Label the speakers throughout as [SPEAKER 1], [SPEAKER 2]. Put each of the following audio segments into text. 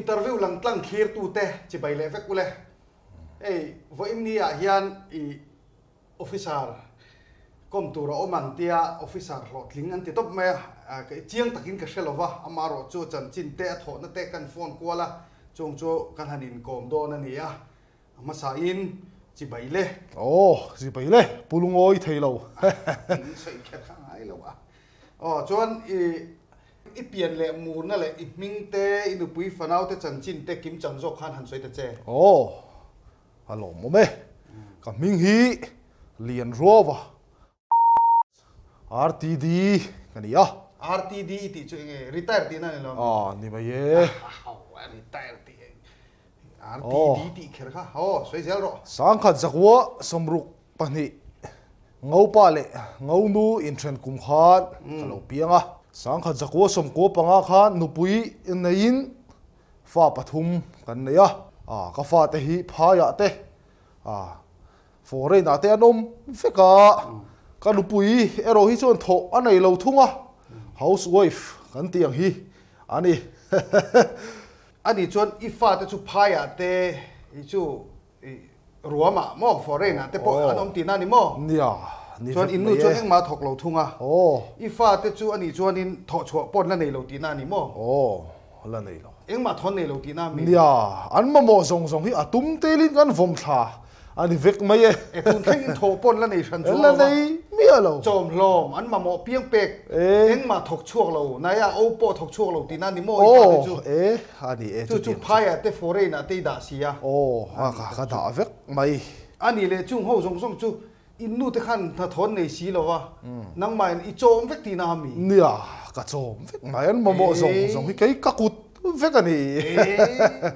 [SPEAKER 1] Interview lang tlang thlir tute chibai leh vek ule. Hei vawiin ni ah hian i officer kawm tur a awm ang tia officer hlawhtling an ti tawp mai a, ka chiang takin ka hre lova, amaherawh chu chanchin te a thawhna te kan phone kual a, chung chu kan han inkawm dawn a ni a, a hmasa in chibai le.
[SPEAKER 2] Aw, chibai le, pu lungawi thei lo.
[SPEAKER 1] In sawi kher kha ngai lo a. Aw, chuan i i pian leh murna leh i hming te, i nupui fanau te chanchin te kim chang zawk khan han sawi ta che.
[SPEAKER 2] Aw, A lawmawm e. Ka hming hi Lian Ruava, RTD ka ni a.
[SPEAKER 1] RTD i tih chu eng nge? Retire tihna a ni lo
[SPEAKER 2] mi? Aw, ni mai e.
[SPEAKER 1] Retire tih RTD tih kher kha. Aw, sawi zel rawh.
[SPEAKER 2] Sangkhat Zakua 62 Ngopa leh Ngonu inthen kum khan ka lo piang a. Sangkhat Zakua 95 khan nupui neiin Fa pathum kan nei a, ka fate hi phaiah te, foreign ah te an awm vek a, ka nupui erawh hi chuan thawh a nei lo thung a, house wife kan tih ang hi a ni.
[SPEAKER 1] Ani chuan i fate chu phaiah te hi chu ruamah maw foreign ah te pawh an awm tihna a ni maw?
[SPEAKER 2] Nia, ni
[SPEAKER 1] Chuan
[SPEAKER 2] vek
[SPEAKER 1] in nu
[SPEAKER 2] mai
[SPEAKER 1] chuan
[SPEAKER 2] e.
[SPEAKER 1] engmah a thawk lo thung a.
[SPEAKER 2] Aw.
[SPEAKER 1] I fate chu ani chuanin thawh chhuah pawh la nei lo tihna a ni maw?
[SPEAKER 2] Aw, la nei lo.
[SPEAKER 1] Engmah thawn nei lo tihna a mi?
[SPEAKER 2] Nia, an mamawh zawng zawng hi a tum telin kan vawm thla a ni vek mai e.
[SPEAKER 1] E tun thlengin thawh pawh la nei hran chuang
[SPEAKER 2] La
[SPEAKER 1] lo va.
[SPEAKER 2] nei miah lo.
[SPEAKER 1] Chawmhlawm, an mamawh piang pek.
[SPEAKER 2] E.
[SPEAKER 1] Engmah thawk chhuak lo, naia o pawh thawk chhuak lo tihna a ni maw i fate chu?
[SPEAKER 2] Aw, e, a ni e,
[SPEAKER 1] Chu chu phaiah te foreign ah te i dah si a.
[SPEAKER 2] Aw, a ka ka dah vek mai.
[SPEAKER 1] A nih leh chung ho zawng zawng chu in nu te khan hnathawh an nei si lo va, nangmah in i chawm vek tihna a mi?
[SPEAKER 2] Nia, ka chawm vek mai, an mamawh zawng zawng hi kei ka kut vek a ni.
[SPEAKER 1] E,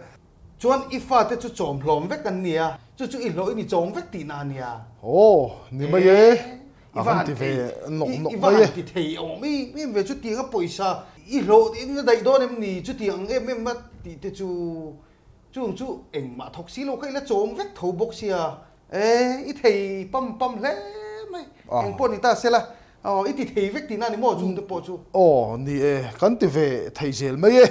[SPEAKER 1] chuan i fate chu chawm hlawm vek an nia, chu chu i hlawh in i chawm vek tihna a nia.
[SPEAKER 2] Aw, ni mai e. A han ti ve nawk nawk
[SPEAKER 1] I va
[SPEAKER 2] mai e.
[SPEAKER 1] han ti thei awm em em ve chutiang a pawisa i hlawh in a daih dawn em ni chutiang ang em em a tih te chu chung chu engmah thawk si lo kha i la chawm vek tho bawk sia e i thei pam pam hle mai eng pawh ni ta se la aw i ti thei vek tihna a ni maw chung te pawh chu.
[SPEAKER 2] Aw ni e kan ti ve thei zel mai e.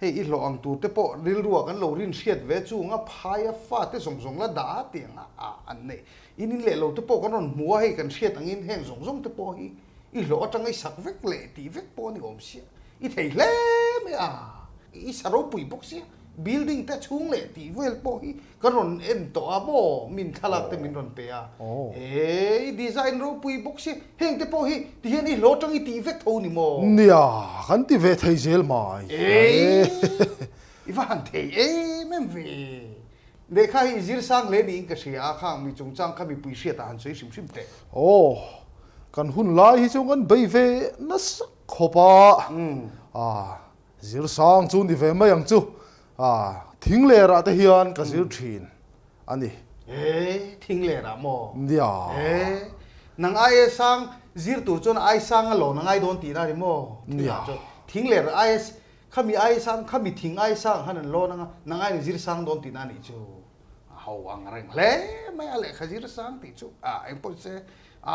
[SPEAKER 1] Hei i hlawh ang tur te pawh rilruah kan lo rin hriat ve chung a phaia fate zawng zawng la dah a tiang a ah an nei. In in leh lo te pawh kan rawn hmu a hei kan hriat angin heng zawng zawng te pawh hi i hlawh atanga i sak vek leh tih vek pawh a ni awm sia. I thei hle mai a, i sa ropui bawk sia. Building te chhung leh tih vel pawh hi kan rawn en tawh a maw min thlalak te min rawn pe a. He i design ropui bawk sia heng te pawh hi ti hian i hlawh atang i tih vek tho ni maw?
[SPEAKER 2] Nia, kan ti ve thei zel mai.
[SPEAKER 1] Ei, i va han thei em em ve. Lehkha hi i zir sang hle niin ka hria a, khang mi chungchang kha mipui hriatah han sawi hrim hrim teh.
[SPEAKER 2] Aw, kan hun lai hi chu kan bei ve nasa khawp a. Ah, Zir sang chu ni ve mai ang chu. A, thing lerah te hian ka zir thin a ni.
[SPEAKER 1] E, thing lerah maw?
[SPEAKER 2] Nia.
[SPEAKER 1] E, nang aia sang zir tur chuan ai sang a lawn a ngai dawn tihna a ni maw?
[SPEAKER 2] Nia.
[SPEAKER 1] Thing ler aia khami aia sang khami thing aia sang khan an lawn anga nang aiin zir sang dawn tihna a nih chu. A ho ang reng hle mai a lehkha zir sang tih chu a engpawh se a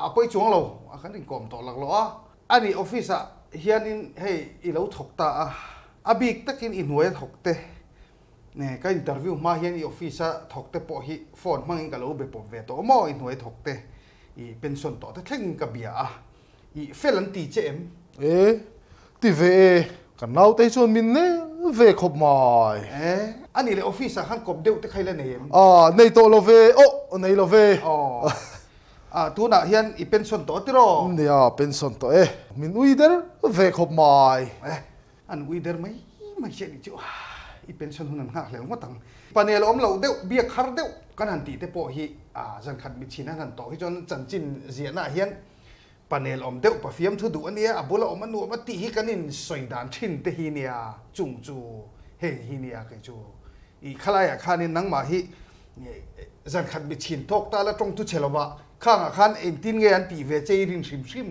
[SPEAKER 1] a pawi chuang lo a kan inkawm tawh laklawh a. A nih office ah hianin hei i lo thawk ta a, a bik takin i hnuai a thawk te ne ka interview hma hian i office a thawk te pawh hi phone hmangin ka lo be pawp ve tawh maw i hnuai thawk te i pension tawh te thlengin ka bia a, i fel an ti che em?
[SPEAKER 2] E, ti ve e, kan naute hi chuan min nel ve khawp mai.
[SPEAKER 1] E, a nih leh office ah khan kawp deuh te kha i la nei em?
[SPEAKER 2] A, nei tawh lo ve, aw nei lo ve.
[SPEAKER 1] Aw. Ah, tunah hian i pension tawh tiraw?
[SPEAKER 2] Nia, pension tawh e. Min ui der ve khawp mai.
[SPEAKER 1] Eh, an ui der mai mai che nih chu. I pension hun an nghak hlel ngawt ang. Panel awm loh deuh, biak har deuh kan han tih te pawh hi ah zan khat mitchhin an han tawh hi chuan chanchin ziahnaah hian panel awm deuh pafiam thu duh a nia, a bula awm a nuam a tih hi kan insawi dan thin te hi nia, chung chu hei hi nia kei chu. I khalaiah khanin nangmah hi Zan khat mi chhin tawk ta la tawng tu che lova khangah khan engtin nge an tih ve che i rin hrim hrim?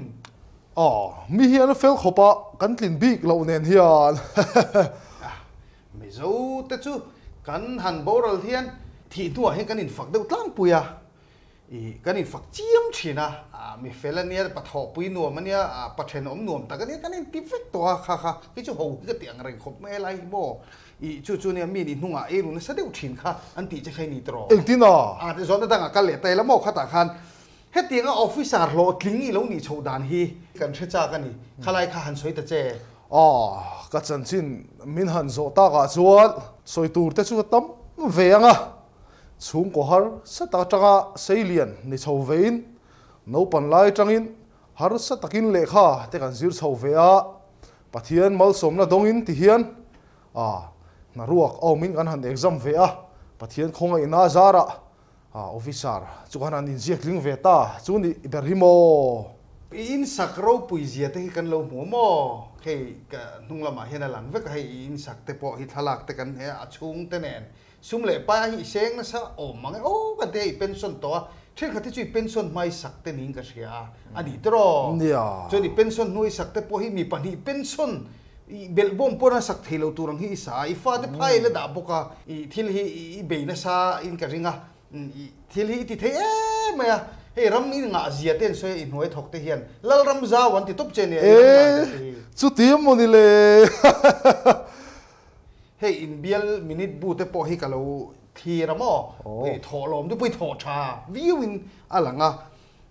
[SPEAKER 2] Aw, mi hi an fel khawp a, kan tlin bik loh nen hian.
[SPEAKER 1] Ah, Mizo te chu kan han boral hian thih hnuah hian kan infak deuh tlangpui a. I kan infak chiam thin a, mi fel a nia, pa thawhpui nuam a nia, pa thenawm nuam tak a nia, kan inti vek tawh a, kha kha kei chu ho hi ka ti ang reng khawp mai a lai hi maw? I chu chu nia mi nih hnungah ei ru nasa deuh thin kha an tih che kha i ni tawh.
[SPEAKER 2] Engtin a?
[SPEAKER 1] A ti zawn a dangah kal leh ta ila maw khatah khan hetianga officer hlawhtling i lo nih chhoh dan hi kan hre chak a ni, khalai kha han sawi ta che.
[SPEAKER 2] A, ka chanchin min han zawh takah chuan sawi tur te chu ka tam ve ang a, Chhungkaw harsa tak atanga seilian ni chho vein, naupan lai atangin harsa takin lehkha te kan zir chho ve a, Pathian malsawmna dawngin ti hian a hna ruak a awmin kan han exam ve a, Pathian khawngaihna a zarah a officer chu kan han inziak tling ve ta chu nih ber hi maw?
[SPEAKER 1] I insak ropui zia te hi kan lo hmu maw? Hei ka hnung lamah hian a lang vek a, hei i insak te pawh hi thlalak te kan he a chhung te nen Sum leh pai hi i seng nasa awm mang e aw kan ti a, i pension tawh a, thenkhat hi chu i pension hma i sak te niin ka hria a, a nih tawh.
[SPEAKER 2] Nia.
[SPEAKER 1] Chuan i pension hnu i sak te pawh hi mi pahnih pension i belhbawm pawn a sak thei lo tur ang hi i sa a, i fate phai i la dah bawk a, i thil hi i bei nasa in ka ring a, i thil hi i ti thei em mai a, hei ram i ngah zia te an sawi a, i hnuai thawk te hian Lalram zau an ti tawp che nia i ram ngah zia te hi.
[SPEAKER 2] E, chuti emaw ni le.
[SPEAKER 1] Hei inbial minute bu te pawh hi ka lo thlir a maw? Pui thawh lawm chu pui thawh tha viau in a lang a.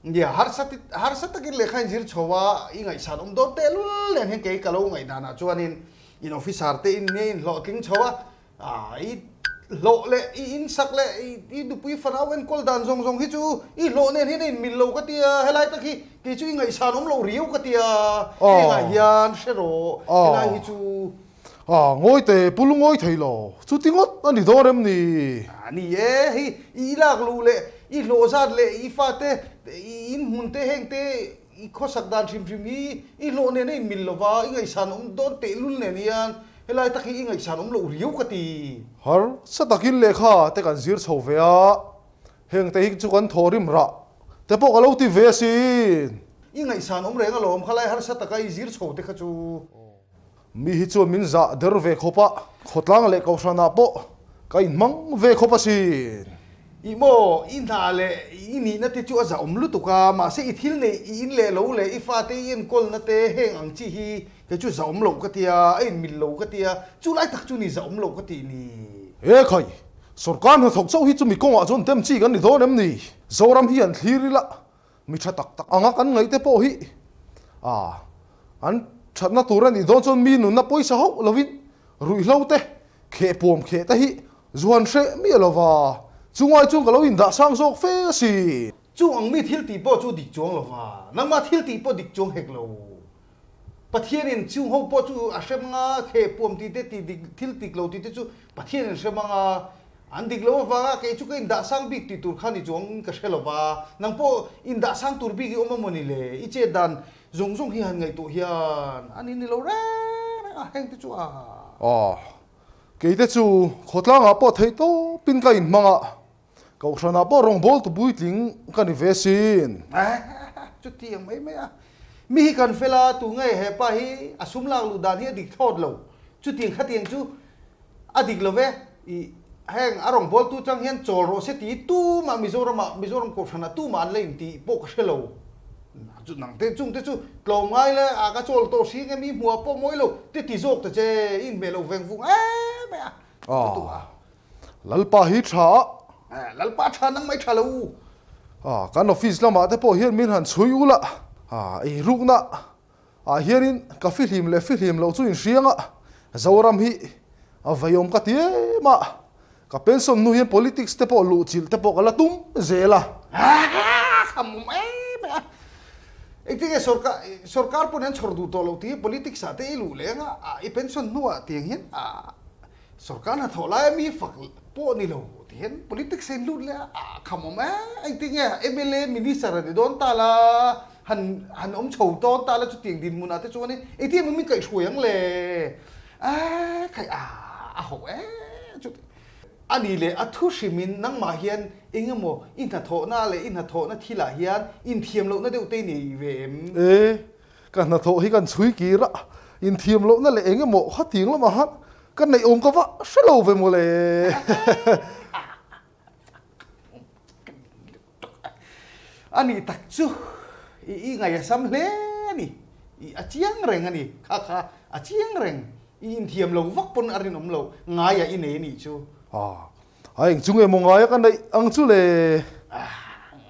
[SPEAKER 1] Nia harsa ti harsa takin lehkha in zir chho a, i ngaihsan awm dawn tehlul nen hian kei ka lo ngaihdan ah chuanin in officer te in nia in hlawhtling chho a, ah i hlawh leh i insak leh i nupui fanau enkawl dan zawng zawng hi chu i hlawh nen hian a inmil lo ka ti a, helai tak hi kei chu i ngaihsan awm lo riau ka ti a, hengah hian hre rawh helai hi chu.
[SPEAKER 2] A, ngawi teh, pu lungawi thei lo, chuti ngawt a ni dawn em ni?
[SPEAKER 1] A ni e, hei i lak luh leh i hlawh zat leh i fate i inhmun te heng te i khawsak dan hrim hrim hi i hlawh nen a inmil lo va, i ngaihsan awm dawn tehlul nen hian helai tak hi i ngaihsan awm loh riau ka ti.
[SPEAKER 2] Harsa takin lehkha te kan zir chho ve a, heng te hi chu kan thawhrim rah te pawh ka lo ti ve asin.
[SPEAKER 1] I ngaihsan awm reng alawm, khalai harsa taka i zir chho te kha chu.
[SPEAKER 2] Mi hi chuan min zah der ve khawp a, khawtlang leh kohhranah pawh ka inhmang ve khawp asin.
[SPEAKER 1] Ih maw, i hna leh i nihna te chu a zah awm lutuk a, mahse i thil neih i in leh lo leh i fate i enkawlna te heng ang chi hi kei chu zah awm loh ka tia, a inmil lo ka tia, chu lai tak chu ni zah awm loh ka tih ni.
[SPEAKER 2] E khai, sorkar hnathawk chauh hi chumi kawngah chuan dem chi kan ni dawn em ni? Zoram hi an thlir ila Mi tha tak tak anga kan ngaih te pawh hi a an thatna tur a nih dawn chuan mi nunna pawisa hauh lovin ruihhlo te, khehpuam kheh te hi zuan hreh miah lova chungai chuan ka lo indah sang zawk fe a si.
[SPEAKER 1] Chung ang mi thil tih pawh chu dik chuang lova, nangmah thil tih pawh dik chuang hek lo. Pathianin chung ho pawh chu a hrem anga, khehpuam tih te tih dik thil tik lo tih te chu Pathianin hrem anga, an dik lo avanga kei chu ka indah sang bik tih tur kha ni chuang ka hre lova, nang pawh indah sang tur bik i awm a maw ni le, i chet dan zawng zawng hi han ngaihtuah hian a ni ni lo reng reng a, heng te chu a.
[SPEAKER 2] Aw, kei te chu khawtlangah pawh theih tawpin ka inhmang a, Kohhranah pawh rawngbâwl tu puitling ka ni ve sin.
[SPEAKER 1] Chuti ang mai mai a. Mi hi kan fel a, tu nge he pa hi a sum lak luh dan hi a dik thlawt lo. Chutiang khatiang chu a dik lo ve. I heng a rawngbâwl tu chang hian chawl rawh se ti tumah Mizoramah, Mizoram Kohhranah tumah an la intih pawh ka hre lo. Chu nang te chung te chu tlawm ngai la a ka chawl tawh hri nge mi hmuh ah pawh mawi lo te ti zawk ta che i inhmeh lo veng vung em mai a.
[SPEAKER 2] Aw. Lalpa hi tha a.
[SPEAKER 1] Eh, Lalpa tha nang mai tha lo u.
[SPEAKER 2] Ah, kan office lamah te pawh hian min han chhui ul a. Ah, ei rukna ah hianin ka fihlim leh fihlim loh chu inhriang a. Zoram hi a veiawm ka ti em a. Ka pension hnu hian politics te pawh luhchilh te pawh ka la tum zel a.
[SPEAKER 1] Ah, kham awm em a. Engtinge sorkar sorkar pawn an chhawr duh tawh loh tih hi politics ah te i luh leng a, ah i pension hnuah tiang hian ah Sorkar hnathawh laia mi fak pawh ni lo ti hian politics a inlut leh a, a kham awm e, engtin nge mla minister a ni dawn ta la, han han awm chho dawn ta la chutiang dinhmunah te chuan engtin emaw min kaihhruai ang le, a khai a a ho e chuti a ni leh a thu hrimin nangmah hian eng emaw i hnathawhna leh i hnathawhna thilah hian inthiam lohna deuh te i nei ve em?
[SPEAKER 2] E, Ka hnathawh hi kan chhui kir a, inthiam lohna leh eng emaw khatiang lamah khan ka neih awm ka va hre lo ve mawle.
[SPEAKER 1] A nih tak chu i i ngaih a sam hle a ni. I a chiang reng a ni. Kha kha a chiang reng. I inthiam lo vak pawn a rinawm lo. Ngaia i nei a nih chu.
[SPEAKER 2] A, a eng chu nge maw ngaia ka neih ang chu le?
[SPEAKER 1] A,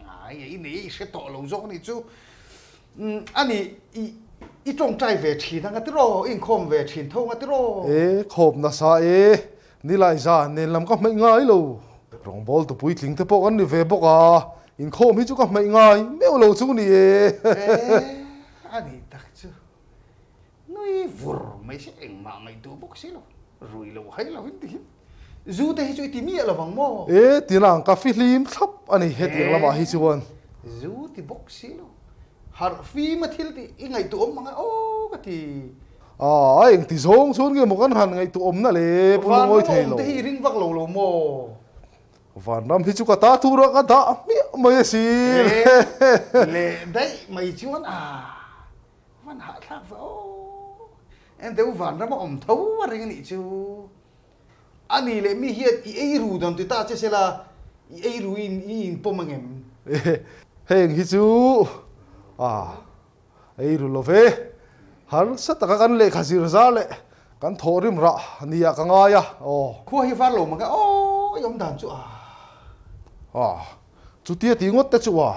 [SPEAKER 1] ngaia i nei i hre tawh lo zawk a nih chu. Umm, a nih i i tawngtai ve thin anga tiraw? I inkhawm ve thin tho anga tiraw?
[SPEAKER 2] E, khawp nasa e. Nilai zan nen lam ka hmeih ngai lo. Rawngbâwl tu puitling te pawh kan ni ve bawk a, inkhawm hi chu ka hmeih ngai meuh lo chu ni e.
[SPEAKER 1] E, a nih tak chu. Nui vur mai se engmah ngaihtuah bawk si lo, rui lo hai lo in ti hi. Zu te hi chu i ti miah lo vang maw?
[SPEAKER 2] E, tinang ka fihlim thlap a ni hetiang lamah hi chuan.
[SPEAKER 1] Zu ti bawk si lo. Harh fim a thil tih i ngaihtuah awm ang e aw ka ti.
[SPEAKER 2] A engti zawng chuan nge maw kan han ngaihtuah awmna le pu lungawi thei lo.
[SPEAKER 1] Vanram awm te hi i ring vak lo lo maw?
[SPEAKER 2] Vanram hi chu ka ta tur a ka dah hmiah mai a sin.
[SPEAKER 1] E leh daih mai chuan a van hahthlak ve aw. Engte u vanram a awm tho a ring a nih chu. A nih leh mi hian i ei ru dawn ti ta che sela, i ei ru in i inpawm ang em?
[SPEAKER 2] Heng hi chu a ei ru lo ve. Harsa taka kan lehkha zir zar leh kan thawhrim rah nia ka ngai a, aw.
[SPEAKER 1] Khua hi var lo mang e, aw i awm dan chu a.
[SPEAKER 2] A, chutia tih ngawt te chu a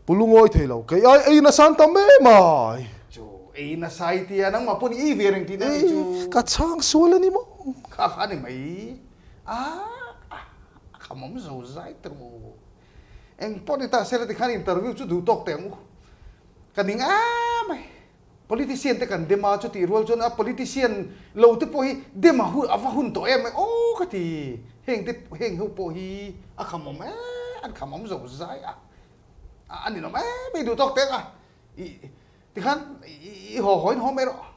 [SPEAKER 2] pu lungawi thei lo, kei ai ei nasa an tam em ai.
[SPEAKER 1] Chu ei nasa i tia, nangmah pawh ni ei ve reng tihna ni chu.
[SPEAKER 2] Ei, ka chhang sual a ni maw?
[SPEAKER 1] Kha kha a ni mai, a a khamawm zo zai tawh u. Eng pawh ni ta sela tikhan interview chu duh tawk teh ang u. Ka ning em mai. Politician te kan dem a, chutih rual chuan a politician lo te pawh hi dem a hun a va hun tawh em aw ka ti. Heng te heng ho pawh hi a khamawm em an khamawm zo zai a a ninawm em mai duh tawk teh a. I tikhan i haw haw in haw mai rawh.